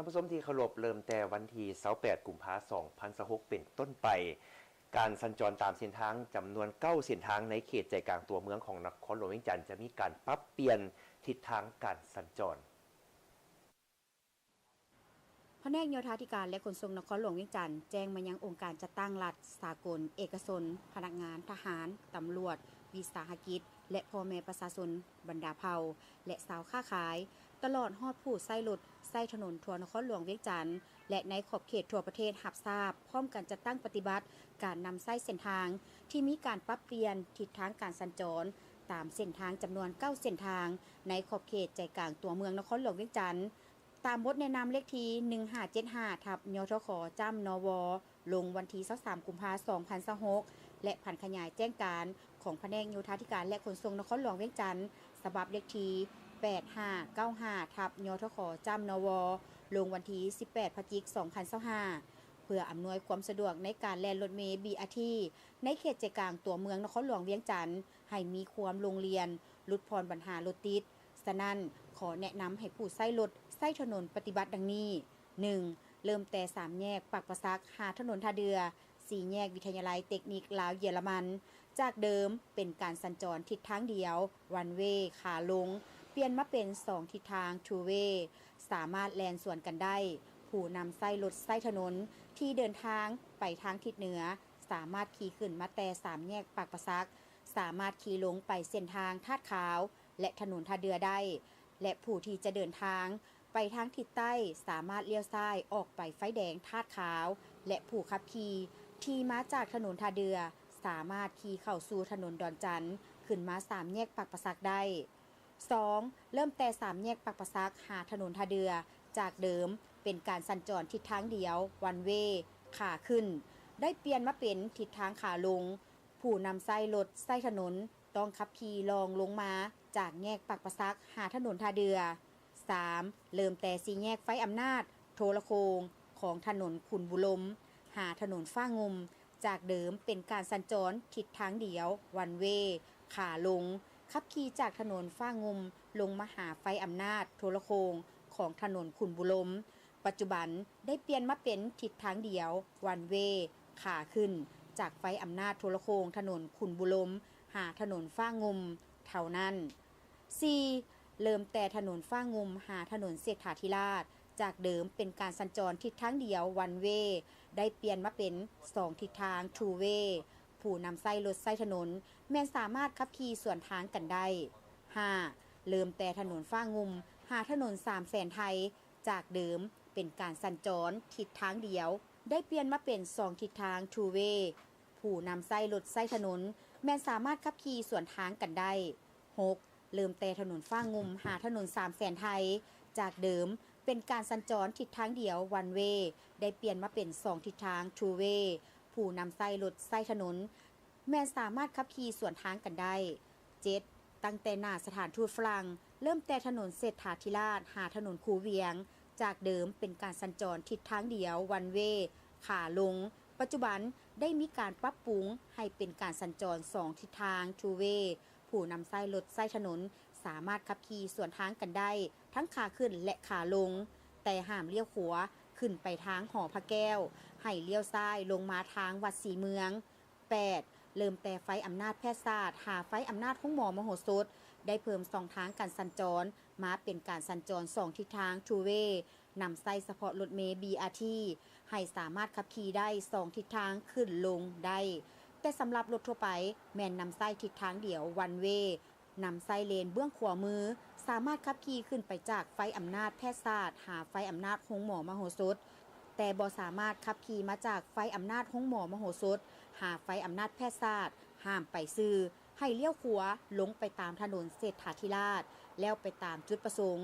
ທ່ານຜູ້ຊົມທີ່ເຄົາລົບ, ເລີ່ມແຕ່ວັນທີຊາວແປດ ກຸມພາ ສອງພັນຊາວຫົກ ເປັນຕົ້ນໄປ, ການສັນຈອນຕາມເສັ້ນທາງຈຳນວນເກົ້າເສັ້ນທາງໃນເຂດໃຈກາງຕົວເມືອງຂອງນະຄອນຫຼວງວຽງຈັນ ຈະມີການປັບປ່ຽນທິດທາງການສັນຈອນ. ພະແນກໂຍທາທິການ ແລະ ຂົນສົ່ງນະຄອນຫຼວງວຽງຈັນ ແຈ້ງມາຍັງອົງການຈັດຕັ້ງລັດສາກົນ, ເອກະຊົນ, ພະນັກງານ, ທະຫານ, ຕຳຫຼວດ, ວິສາຫະກິດ ແລະ ພໍ່ແມ່ປະຊາຊົນບັນດາເຜົ່າ ແລະ ຊາວຄ້າຂາຍ, ຕະຫຼອດຮອດຜູ້ໃຊ້ລົດໃຊ້ຖະໜົນທົ່ວນະຄອນຫຼວງວຽງຈັນ ແລະ ໃນຂອບເຂດທົ່ວປະເທດຮັບຊາບ, ພ້ອມກັນຈັດຕັ້ງປະຕິບັດການນຳໃຊ້ເສັ້ນທາງທີ່ມີການປັບປ່ຽນທິດທາງການສັນຈອນຕາມເສັ້ນທາງຈຳນວນເກົ້າເສັ້ນທາງ ໃນຂອບເຂດໃຈກາງຕົວເມືອງນະຄອນຫຼວງວຽງຈັນ. ຕາມບົດແນະນຳເລກທີໜຶ່ງຫ້າເຈັດຫ້າ ທັບ ຍທຂ ຈ້ຳ ນວ ລົງວັນທີຊາວສາມ ກຸມພາ ສອງພັນຊາວຫົກ ແລະ ຜັນຂະຫຍາຍແຈ້ງການຂອງພະແນກໂຍທາທິການ ແລະ ຂົນສົ່ງນະຄອນຫຼວງວຽງຈັນ ສະບັບເລກທີແປດຫ້າເກົ້າຫ້າ ທັບ ຍທຂ ຈ້ຳ ນວ ລົງວັນທີສິບແປດ ພະຈິກ ສອງພັນຊາວຫ້າ ເພື່ອອຳນວຍຄວາມສະດວກໃນການແລ່ນລົດເມ ບີອາທີ ໃນເຂດໃຈກາງຕົວເມືອງນະຄອນຫຼວງວຽງຈັນ ໃຫ້ມີຄວາມໂລ່ງລ່ຽນ, ຫຼຸດຜ່ອນບັນຫາລົດຕິດ. ສະນັ້ນ, ຂໍແນະນຳໃຫ້ຜູ້ໃຊ້ລົດໃຊ້ຖະໜົນປະຕິບັດດັ່ງນີ້: ໜຶ່ງ ເລີ່ມແຕ່ສາມແຍກປາກປະສັກ ຫາຖະໜົນທ່າເດື່ອ, ສີ່ແຍກວິທະຍາໄລເຕັກນິກລາວເຢຍລະມັນ. ຈາກເດີມເປັນການສັນຈອນທິດທາງດຽວ ວັນເວ ຂາລົງ, ປ່ຽນມາເປັນສອງທິດທາງ ທູເວ ສາມາດແລ່ນສວນກັນໄດ້. ຜູ້ນຳໃຊ້ລົດໃຊ້ຖະໜົນທີ່ເດີນທາງໄປທາງທິດເໜືອ ສາມາດຂີ່ຂຶ້ນມາແຕ່ສາມແຍກປາກປະສັກ, ສາມາດຂີ່ລົງໄປເສັ້ນທາງທາດຂາວ ແລະ ຖະໜົນທ່າເດື່ອໄດ້ ແລະ ຜູ້ທີ່ຈະເດີນທາງໄປທາງທິດໃຕ້ ສາມາດລ້ຽວຊ້າຍອອກໄປໄຟແດງທາດຂາວ ແລະ ຜູ້ຂັບຂີ່ທີ່ມາຈາກຖະໜົນທ່າເດື່ອ ສາມາດຂີ່ເຂົ້າສູ່ຖະໜົນດອນຈັນ ຂຶ້ນມາສາມແຍກປາກປະສັກໄດ້. ສອງ ເລີ່ມແຕ່ສາມແຍກປາກປະສັກ ຫາຖະໜົນທ່າເດື່ອ, ຈາກເດີມເປັນການສັນຈອນທິດທາງດຽວ ວັນເວ ຂາຂຶ້ນ ໄດ້ປ່ຽນມາເປັນທິດທາງຂາລົງ. ຜູ້ນຳໃຊ້ລົດໃຊ້ຖະໜົນ ຕ້ອງຂັບຂີ່ລ່ອງລົງມາຈາກແຍກປາກປະສັກ ຫາຖະໜົນທ່າເດື່ອ. ສາມ ເລີ່ມແຕ່ສີ່ແຍກໄຟອຳນາດໂທລະໂຄ່ງ ຂອງຖະໜົນຂຸນບູລົມ ຫາຖະໜົນຟ້າງຸ່ມ, ຈາກເດີມເປັນການສັນຈອນທິດທາງດຽວ ວັນເວ ຂາລົງ, ຂັບຂີ່ຈາກຖະໜົນຟ້າງຸ່ມລົງມາຫາໄຟອຳນາດໂທລະໂຄ່ງ ຂອງຖະໜົນຂຸນບູລົມ. ປັດຈຸບັນໄດ້ປ່ຽນມາເປັນທິດທາງດຽວ ວັນເວ ຂາຂຶ້ນ ຈາກໄຟອຳນາດໂທລະໂຄ່ງ ຖະໜົນຂຸນບູລົມ ຫາຖະໜົນຟ້າງຸ່ມເທົ່ານັ້ນ. ສີ່ ເລີ່ມແຕ່ຖະໜົນຟ້າງຸ່ມ ຫາຖະໜົນເສດຖາທິລາດ, ຈາກເດີມເປັນການສັນຈອນທິດທາງດຽວ ວັນເວ ໄດ້ປ່ຽນມາເປັນສອງທິດທາງ ທູເວ. ຜູ້ນຳໃຊ້ລົດໃຊ້ຖະໜົນແມ່ນສາມາດຂັບຂີ່ສວນທາງກັນໄດ້. ຫ້າ ເລີ່ມແຕ່ຖະໜົນຟ້າງຸ່ມ ຫາຖະໜົນສາມແສນໄທ, ຈາກເດີມເປັນການສັນຈອນທິດທາງດຽວ ໄດ້ປ່ຽນມາເປັນສອງທິດທາງ ທູເວ. ຜູ້ນຳໃຊ້ລົດໃຊ້ຖະໜົນແມ່ນສາມາດຂັບຂີ່ສວນທາງກັນໄດ້. ຫົກ ເລີ່ມແຕ່ຖະໜົນຟ້າງຸ່ມ ຫາຖະໜົນສາມແສນໄທ, ຈາກເດີມເປັນການສັນຈອນທິດທາງດຽວ ວັນເວ ໄດ້ປ່ຽນມາເປັນສອງທິດທາງ ທູເວ. ຜູ້ນຳໃຊ້ລົດໃຊ້ຖະໜົນ ແມ່ນສາມາດຂັບຂີ່ສວນທາງກັນໄດ້. ເຈັດ ຕັ້ງແຕ່ໜ້າສະຖານທູດຝຣັ່ງ ເລີ່ມແຕ່ຖະໜົນເສດຖາທິລາດ ຫາຖະໜົນຄູວຽງ, ຈາກເດີມເປັນການສັນຈອນທິດທາງດຽວ ວັນເວ ຂາລົງ, ປັດຈຸບັນໄດ້ມີການປັບປຸງໃຫ້ເປັນການສັນຈອນສອງທິດທາງ ທູເວ. ຜູ້ນຳໃຊ້ລົດໃຊ້ຖະໜົນສາມາດຂັບຂີ່ສວນທາງກັນໄດ້ທັງຂາຂຶ້ນ ແລະ ຂາລົງ, ແຕ່ຫ້າມລ້ຽວຂວາຂຶ້ນໄປທາງຫໍພະແກ້ວ, ໃຫ້ລ້ຽວຊ້າຍລົງມາທາງວັດສີເມືອງ. ແປດ ເລີ່ມແຕ່ໄຟອຳນາດແພດສາດ ຫາໄຟອຳນາດໂຮງໝໍມະໂຫສົດ ໄດ້ເພີ່ມຊ່ອງທາງການສັນຈອນມາເປັນການສັນຈອນສອງທິດທາງ ທູເວ, ນຳໃຊ້ສະເພາະລົດເມ ບີອາທີ ໃຫ້ສາມາດຂັບຂີ່ໄດ້ສອງທິດທາງຂຶ້ນລົງໄດ້, ແຕ່ສຳລັບລົດທົ່ວໄປແມ່ນນຳໃຊ້ທິດທາງດຽວ ວັນເວ. ນຳໃຊ້ເລນເບື້ອງຂວາມື ສາມາດຂັບຂີ່ຂຶ້ນໄປຈາກໄຟອຳນາດແພດສາດ ຫາໄຟອຳນາດໂຮງໝໍມະໂຫສົດ, ແຕ່ບໍ່ສາມາດຂັບຂີ່ມາຈາກໄຟອຳນາດໂຮງໝໍມະໂຫສົດ ຫາໄຟອຳນາດແພດສາດ. ຫ້າມໄປຊື່, ໃຫ້ລ້ຽວຂວາລົງໄປຕາມຖະໜົນເສດຖາທິລາດ ແລ້ວໄປຕາມຈຸດປະສົງ,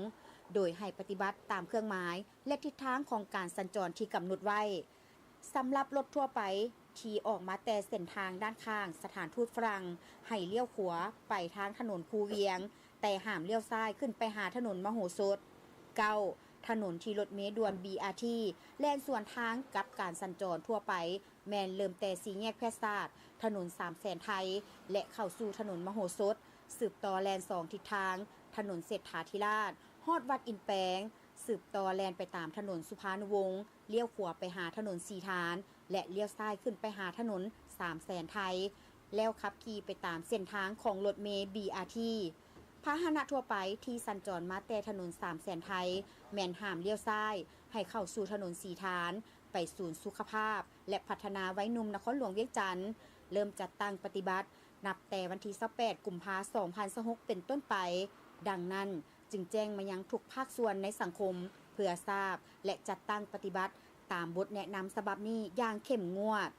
ໂດຍໃຫ້ປະຕິບັດຕາມເຄື່ອງໝາຍ ແລະ ທິດທາງຂອງການສັນຈອນທີ່ກຳນົດໄວ້. ສຳລັບລົດທົ່ວໄປທີ່ອອກມາແຕ່ເສັ້ນທາງດ້ານຂ້າງສະຖານທູດຝຣັ່ງ ໃຫ້ລ້ຽວຂວາໄປທາງຖະໜົນຄູວຽງ, ແຕ່ຫ້າມລ້ຽວຊ້າຍຂຶ້ນໄປຫາຖະໜົນມະໂຫສົດ. ເກົ້າ ຖະໜົນທີ່ລົດເມດ່ວນ ບີອາທີ ແລ່ນສວນທາງກັບການສັນຈອນທົ່ວໄປ ແມ່ນເລີ່ມແຕ່ສີ່ແຍກແພດສາດ, ຖະໜົນສາມແສນໄທ ແລະ ເຂົ້າສູ່ຖະໜົນມະໂຫສົດ, ສືບຕໍ່ແລ່ນສອງທິດທາງ, ຖະໜົນເສດຖາທິລາດ, ຮອດວັດອິນແປງ, ສືບຕໍ່ແລ່ນໄປຕາມຖະໜົນສຸພານຸວົງ, ລ້ຽວຂວາໄປຫາຖະໜົນສີຖານ ແລະ ລ້ຽວຊ້າຍຂຶ້ນໄປຫາຖະໜົນສາມແສນໄທ, ແລ້ວຂັບຂີ່ໄປຕາມເສັ້ນທາງຂອງລົດເມ ບີອາທີ. ພາຫະນະທົ່ວໄປທີ່ສັນຈອນມາແຕ່ຖະໜົນສາມແສນໄທ ແມ່ນຫ້າມລ້ຽວຊ້າຍໃຫ້ເຂົ້າສູ່ຖະໜົນສີຖານ ໄປສູນສຸຂະພາບ ແລະ ພັດທະນາໄວໜຸ່ມນະຄອນຫຼວງວຽງຈັນ ເລີ່ມຈັດຕັ້ງປະຕິບັດ ນັບແຕ່ວັນທີຊາວແປດ ກຸມພາ ສອງພັນຊາວຫົກ ເປັນຕົ້ນໄປ. ດັ່ງນັ້ນ, ຈຶ່ງແຈ້ງມາຍັງທຸກພາກສ່ວນໃນສັງຄົມ ເພື່ອຊາບ ແລະ ຈັດຕັ້ງປະຕິບັດຕາມບົດແນະນຳສະບັບນີ້ຢ່າງເຂັ້ມງວດ.